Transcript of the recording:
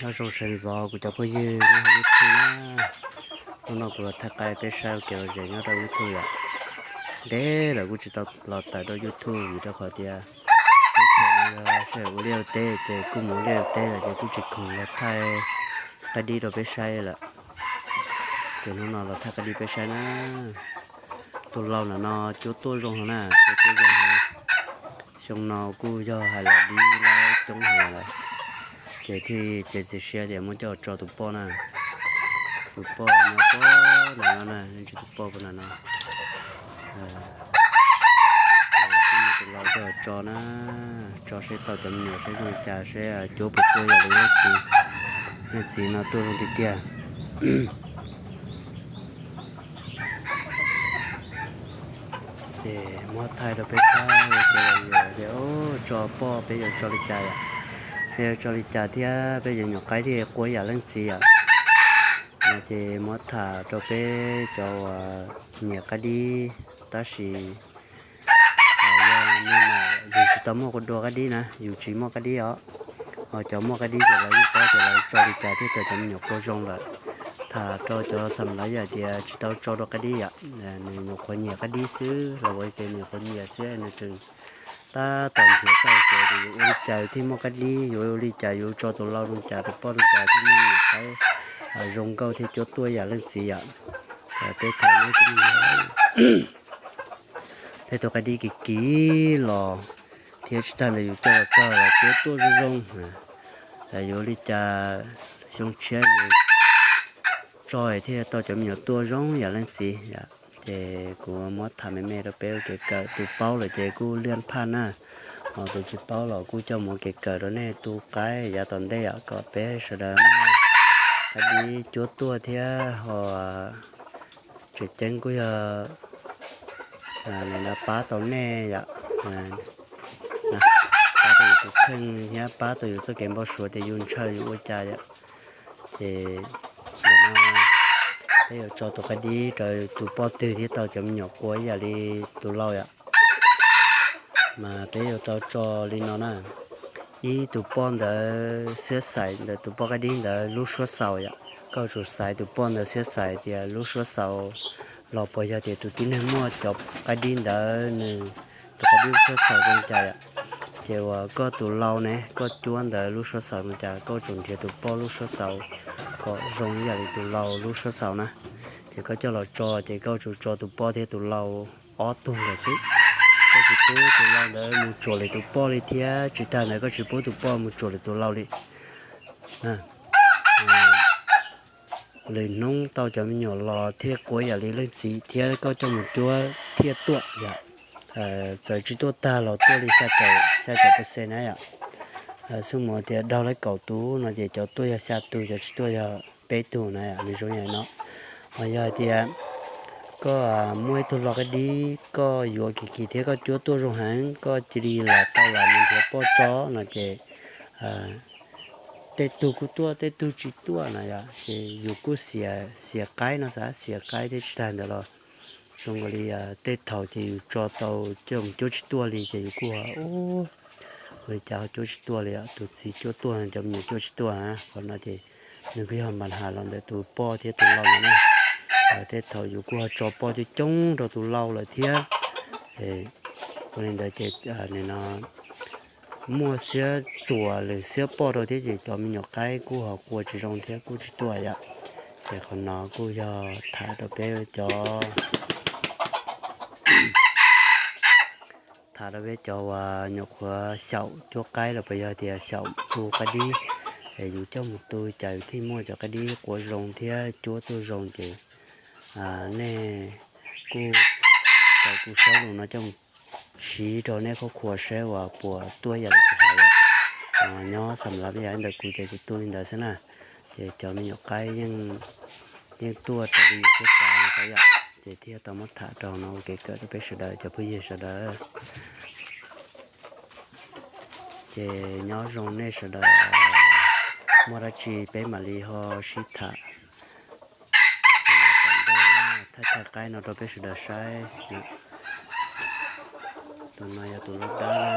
Nyob zoo sawv ntxov kuv cov phooj ywg nyob hauv YouTube na. Hnub no kuv los thaij qaib peb saib ua kev lom zem nyob rau YouTube yom. Ntev lawm kuj tsis tau los tawm rau YouTube vim rau qhov tias ib tsam no yog sij hawm ua liaj ua teb ces kuj mus ua liaj ua teb lawm ces kuj tsis khoom los thaij qaib dib rau peb saib lawm. Ces hnub no los thaij qaib dib peb saib na. Tus laus ntawm no cuab tuaj zoo heev na, cuab tuaj zoo heev. Xyoo no kuj yog hais los dib laib coob heev lawm, ces thiaj cev txiv siab tias muab coj tso tus poj na. Tus poj nyob pem no na, tus poj pem no. Kuj muab tus laus coj tso na, tso seb tau cov me nyuam seb zoo li cas, seb cuab puas tuaj yam li leej txiv. Leej txiv no tuaj zoo tiag tiag. Ces muab thaij rau peb saib ua kev lom zem tias tso poj peb yuav tso li cas yom, peb yuav tso li cas thiab peb cov me nyuam qaib thiaj quab yam leej txiv yom. No ces muab tham rau peb cov uas nyiam qaib dib, tab sis yog me nyuam yus tsis tau muaj dua qaib dib na, yus tsis muaj qaib dib os. Ho cov muaj qaib dib ces lawv yeej paub tias lawv tso li cas thiaj tau cov me nyuam quab zoo lawm. Tham rau cov xam lawv yam tias tsis tau tso dua qaib dib yom, nws nyuam qhuav nyiam qaib dib xwb los ua tias nyuam qhuav nyiam xwb nws tseem tab tom nrhiav txoj hau kev tias yuav ua li cas thiaj muaj qaib dib, yuav ua li cas yuav tso tus lau zoo cas tus poj zoo cas thiaj muaj me nyuam qaib zoo nkauj thiab cuab tuaj yam leej txiv yom. Tej thaum neb kuj me ntxov, tej tug qaib dib kiv kiv los thiab tsis tag ntawd yus coj los txog los cuab tuaj zoo zoo. Yuav li cas xyoo tshiab yus tso thiaj tau cov me nyuam tuaj zoo yam leej txiv yom. Ces kuv muab tham me me rau peb ua kev kawm, tus paub lawm ces kuj liaj phaj na, ho tus tsis paub los kuj coj mus ua kev kawm rau nej tu qaib yav tom ntej yom, kom peb sawv daws muaj qaib dib cuab tuaj thiab ho tseem ceeb kuj yog pab tau nej yom, pab tau yus tus kheej thiab pab tau yus txoj kev npau suav tias yus ntshaw yus ua cas yom. Ces ntawm no peb yuav tso tus qaib dib rau tus poj twg thiaj tau cov me nyuam quab ib yam li tus lau yom. Mas peb yuav tau tso li no na, ib tus poj ntawd xiab xaiv ntawm tus poj qaib dib ntawd lub suab xaus yom. Koj tsum xaiv tus poj ntawd xiab xaiv tias lub suab xaus los puas yog tias tus tib neeg muaj cov qaib dib ntawd nws tus qaib dib lub suab xaus zoo cas yom. Ces uas koj tus lau ne koj cuab ntawd lub suab xaus zoo cas koj tsum nrhiav tus poj lub suab xaus kom zoo ib yam li tus lau lub suab xaus na. Ces koj coj los tso ces koj tsum tso tus poj thiab tus lau ob tug ntawd xwb. Koj tsis pub tus lau ntawd mus tsuam lwm tus poj li thiab tsis tag ntawd koj tsis pub tus poj mus tsuam lwm tus lau li. Lwm hnub tau cov me nyuam los thiaj quab yam li leej txiv thiab koj coj mus cuab thiaj tuaj yom. Txawm tsis tuaj tag los tuaj li xya caum, xya caum percent na yom. Xub mus tias daug lawv kaum tus no ces cov tuaj yog xya tus, cov tsis tuaj yog peb tug na yom, nws zoo yam no. Ho yog hais tias koj muaj ib tug lau qaib dib koj yuav kiv kiv thiab koj cuab tuaj zoo heev koj cia li los tau los mus nrhiav poj tso no ces tej tug kuj tuaj tej tug tsis tuaj na yom, ces yus kuj xiam, xiam qaib no xav, xiam qaib thiab tsis tag ntawd los zoo nkaus li tej thaum ces yus tso tau coj mus cuab tsis tuaj li ces yus kuj ho ua li cas ho cuab tsis tuaj li, tus txiv cuab tuaj cov me nyuam cuab tsis tuaj. Qhov no ces nws kuj yog npa has los ntawm tus poj thiab tus lau no na. Tej thaum yus kuj ho tso poj coob coob rau tus lau lawm thiab. Ua li ntawd ces nim no muaj xiab txuas lwm xiab poj rau thiab ces cov me nyuam qaib kuj ho qua tsis zoo thiab kuj tsis tuaj yom. Ces qhov no kuj yog tham rau peb cov, tham rau peb cov uas nyuam qhuav xyaum cuab qaib los puas yog tias xyaum tu qaib dib, es yus coj mus tu cas yus thiaj muaj cov qaib dib quav zoo thiab cuab tuaj zoo ces nej kuj tau kuv saib lus no coj mus siv rau nej khab khuas saib uas puas tuaj yam li kuv hais yom. Nyob xam lav peb yam ntawm kuv ces kuv tu li ntawd xwb na. Ces cov me nyuam qaib yeej tuaj raws li yus siab xav no xwb yom. Ces thiaj tau muab tham rau no ua kev kawm rau peb sawv daws cov phooj ywg sawv daws. Ces nyob zoo nej sawv daws, muaj dab tsi peb mam li ho sib tham. Thaij thaij qaib no rau peb sawv daws saib. Tus no yog tus loj dab na.